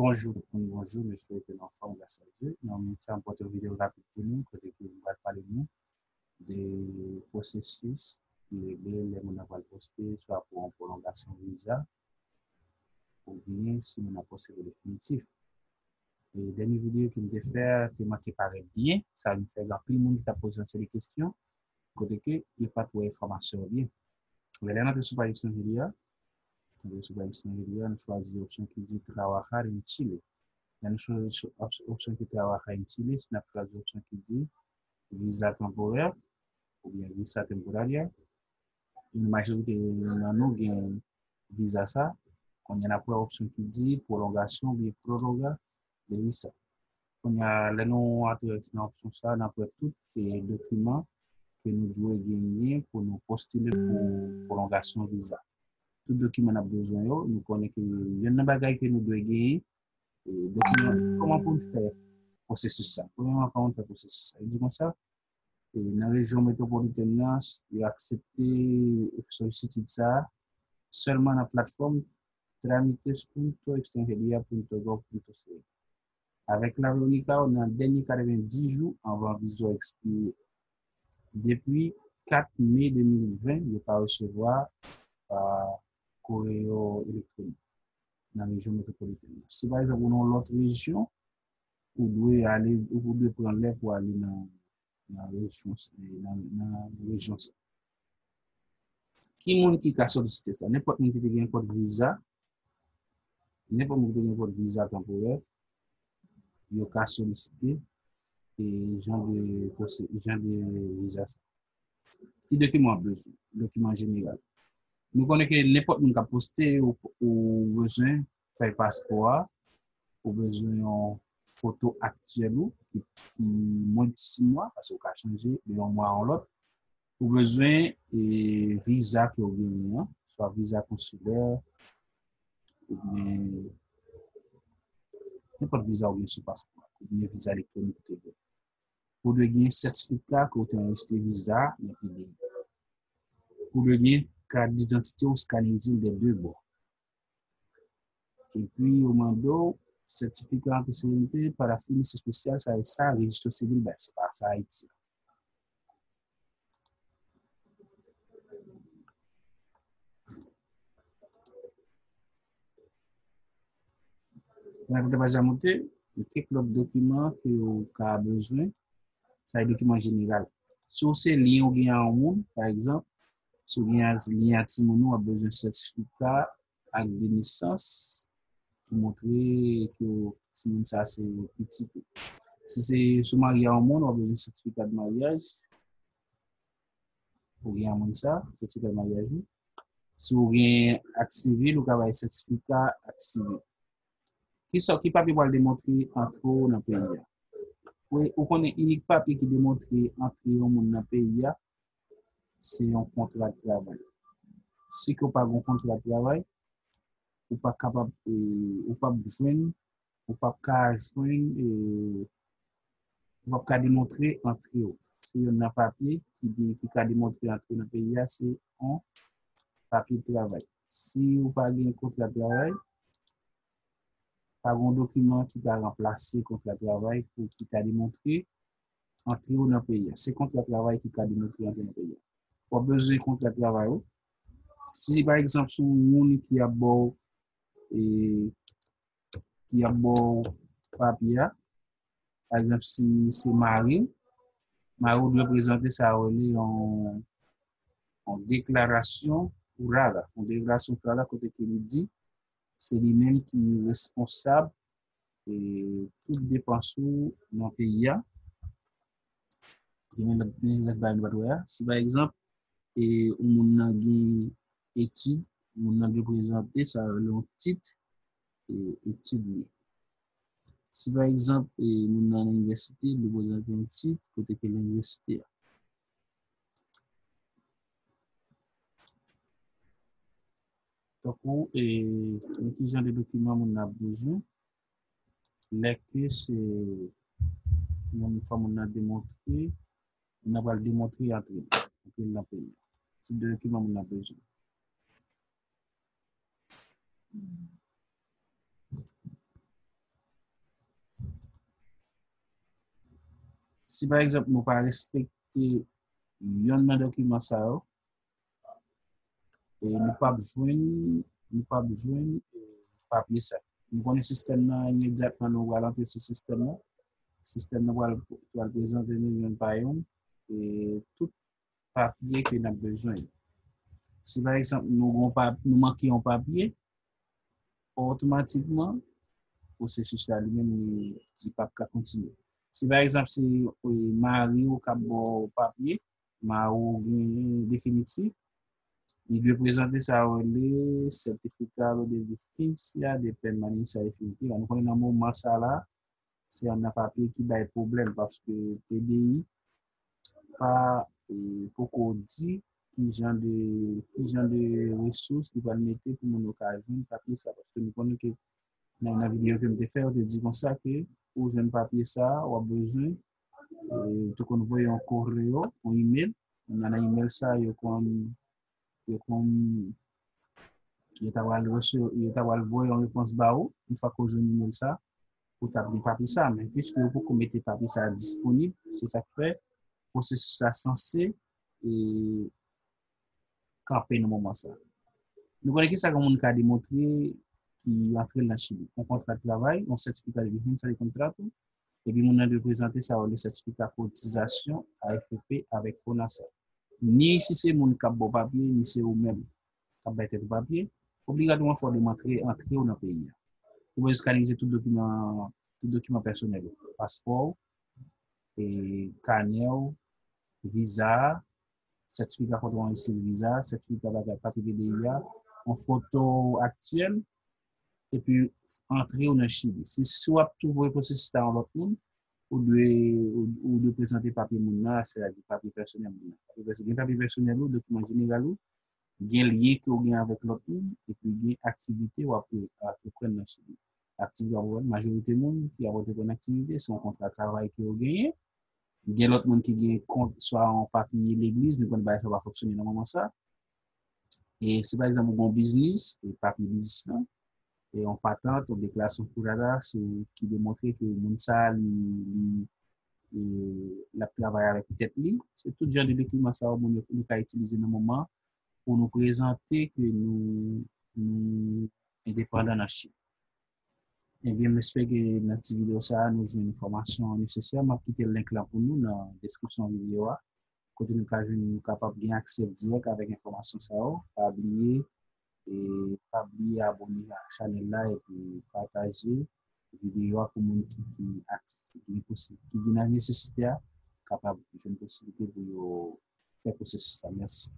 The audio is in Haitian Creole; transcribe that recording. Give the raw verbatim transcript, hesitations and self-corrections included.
Bonjou tout moun, bonjou, m espere ke nou anfòm gras a Dye. Nan minit sa, m pote yon videyo rapid pou nou, kote ke m pral pale nou de pwosesis ki regle lè moun nan pral poste, swa pou yon pwolongasyon viza, oubyen si moun nan poste pou definitif. E dènye videyo ke m te fè a te manke parèt byen, sa vin fè gen anpil moun ki t ap poze yon seri de kesyon, kote ke yo pa t wè enfòmasyon yo byen. Lè n antre sou paj Extranjeria, antre sou paj Extranjeria, nou chwazi opsyon ki di Trabajar en Chile. Lè nou chwazi sou op- opsyon ki Trabajar en Chile, n ap chwazi opsyon ki di Visa Temporaire oubyen Visa Temporaria. Yon majorite nan nou gen viza sa. Kounye a n ap wè opsyon ki di Prolongación oubyen Prórroga de Visa. Kounye a, lè nou antre nan opsyon sa, n ap wè tout e, dokiman ke nou dwe genyen pou nou postile pou pwolongasyon viza. Tout dokiman n ap bezwen yo, nou konnen ke youn nan bagay ke nou dwe genyen, e, dokiman, kòman pou n fè pwosesis sa. Premyèman, kòman n fè pwosesis sa? Li di konsa, e, nan rejyon metwopolitèn nan, yo aksepte solisitid sa a sèlman nan platfòm trámites punto extranjería punto gov punto cl. Avèk Clave Única, nan dènye katrevendis jou anvan viza w ekspire. Depi kat me de mil ven, yo pa resevwa pa koreyo elektwonik nan rejyon metwopolitèn nan. Si pa egzanp ou nan yon lòt rejyon, ou dwe ale, ou dwe pran lè pou ale nan, nan rejyon, nan, nan rejyon sa. Ki moun ki ka solisite sa? Nenpòt moun ki te gen nenpòt viza, nenpòt moun ki te gen nenpòt viza tanporè, yo ka solisite e jan de pwose- jan de viza sa. Ki dokiman w ap bezwen? Dokiman jeneral. Nou konnen ke nenpòt moun k ap poste, ou, ou bezwen fèy paspò a, ou bezwen yon foto aktyèl ou ki, ki mwens de sis mwa, paske ou ka chanje de yon mwa a yon lòt. Ou bezwen e, viza ke w genyen an, swa viza konsilè, oubyen nenpòt viza ou gen sou paspò, oubyen viza elektwonik ou te gen. Ou dwe gen sètifika ke w te anrejistre viza nan peyi a. Ou dwe gen kat didantite ou skanerize l dè de bò. Epi, yo mande w sètifika antecedente para fines especiales, sa e sa, rejistò sivil bay, se pa sa Ayiti. Lè nou pa ja monte, gen kèk lòt dokiman ke w ka bezwen. Sa e dokiman jeneral. Si w se lyen ou gen a yon moun, pa egzanp, si w gen a- lyen a timoun ou, w ap bezwen sètifika ak de nesans ki montre ke timoun sa se pitit ou. Si se si w marye a yon moun, w ap bezwen sètifika de maryaj. Ou gen a moun sa, sètifika de maryaj ou. Si w gen ak sivil, ou ka bay sètifika ak sivil. Kisa, ki papye pral demontre antre w nan peyi a? Ou, ou konnen inik papye ki demontre antre yon moun nan peyi a, se yon kontra travay. Si ke w pa gen yon kontra travay, ou pa kapab, e, ou p ap jwenn, ou p ap ka jwenn, e, ou p ap ka demontre antre w. Se youn nan papye ki, ki ka demontre antre w nan peyi a, se yon papye travay. Si ou pa gen kontra travay, pa gen yon dokiman ki ka ranplase kontra travay pou ki ka demontre antre w nan peyi a. Se kontra travay ki ka demontre antre w nan peyi a. W ap bezwen kontra travay ou. Si, pa egzanp, se yon moun ki ap ba w, e, ki ap ba w papye a, pa egzanp, si se mari w, mari w dwe prezante sa yo rele yon, yon deklarasyon jurada. Yon deklarasyon jurada kote ke li di se li menm ki responsab e, tout depans ou nan peyi a. Gen menm lòt, gen rès bagay nou pa t wè a. Si pa egzanp, e, yon moun nan gen etid, moun nan dwe prezante sa yo rele yon tit, e, etid li. Si pa egzanp, e, moun nan nan inivèsite, li dwe prezante yon tit kote ke l nan inivèsite a. Tankou, e, men ki jan de dokiman moun nan ap bezwen, lè ke se moun, fò moun nan demontre, moun nan pral demontre antre l, antre l nan peyi a. Tip de dokiman moun nan ap bezwen. Si pa egzanp nou pa respekte yonn nan dokiman sa yo, e nou p ap jwenn, nou p ap jwenn e, papye sa. Nou konnen sistèm nan imedyatman nou pral antre sou sistèm nan. Sistèm nan pral, pral prezante nou yonn pa yonn e tout papye ke n ap bezwen. Si pa egzanp nou gon pa, nou manke yon papye, otomatikman pwosesis la li menm li, li p ap ka kontinye. Si pa egzanp se e, mari w k ap ba w papye, mari w gen definitif, li dwe prezante sa yo rele certificado de vigencia de permanencia definitiva. Nou konnen nan moman sa la, se yonn nan papye ki bay pwoblèm paske T D I pa e, poko di ki jan de ki jan de resous li pral mete pou moun yo ka jwenn papye sa. Paske nou konnen ke nan, nan videyo ke m te fè, yo te di konsa ke pou jwenn papye sa, w ap bezwen e, ou te konn voye yon koreo, yon email. Nan, nan email sa, yo konn yo konn yo ta pral resevwa, yo ta pral voye yon repons ba ou, yon fwa ke w jwenn email sa, pou w ta gen papye sa. Men piske yo poko mete papye sa disponib, se sa k fè pwosesis la sanse e, kanpe nan moman sa. Nou konnen kisa yon moun ka demontre ki antre l nan Chili. Yon kontra de travay, yon sètifika de vigencia de contrato, epi moun nan dwe prezante sa yo rele sètifika kotizasyon A F P avèk FONASA. Ni si se moun k ap ba w papye, ni se ou menm k ap bay tèt ou papye, obligatwaman fò w demontre antre w nan peyi a. Ou bezwen skanalize tout dokiman, tout dokiman pèsonèl ou, paspò w, e, kanè w, viza a, sètifika kont ou anrejistre viza, sètifika bagay papye T D I a, yon foto aktyèl, epi antre w nan Chili. Si, si w ap tou voye pwosesis la yon lòt moun, ou dwe, ou, ou dwe prezante papye moun nan, sètadi papye pèsonèl moun nan. Papye pèsonèl, gen papye pèsonèl ou, dokiman jeneral ou, gen lyen ke w gen avèk lòt moun, epi gen aktivite w ap antreprann nan Chili. Aktivite w ap antreprann, majorite moun ki ap antreprann aktivite, se yon kontra travay ke yo genyen. Gen lòt moun ki gen kont, swa yon papye legliz, nou konn bagay sa pa fonksyone nan moman sa. E si pa egzanp ou gen yon biznis, e papye biznis lan, e yon patant, yon deklarasyon kontrata sou ki demontre ke moun sa a li, li, li, l ap travay avèk tèt li. Se tout jan de dokiman sa yo moun yo, nou ka itilize nan moman pou nou prezante ke nou, nou endepandan nan Chili. Ebyen, m espere ke nan ti videyo sa a, nou jwenn enfòmasyon nesesè. M ap kite link lan pou nou nan deskripsyon videyo a, kote nou ka jwenn, nou kapab gen aksè dirèk avèk enfòmasyon sa yo. Pa bliye, e pa bliye abòne ak chanèl la epi pataje videyo a pou moun ki, ki, ak- ki gen posi-, ki gen nesesite a, kapab jwenn posiblite pou yo fè pwosesis la. Mèsi.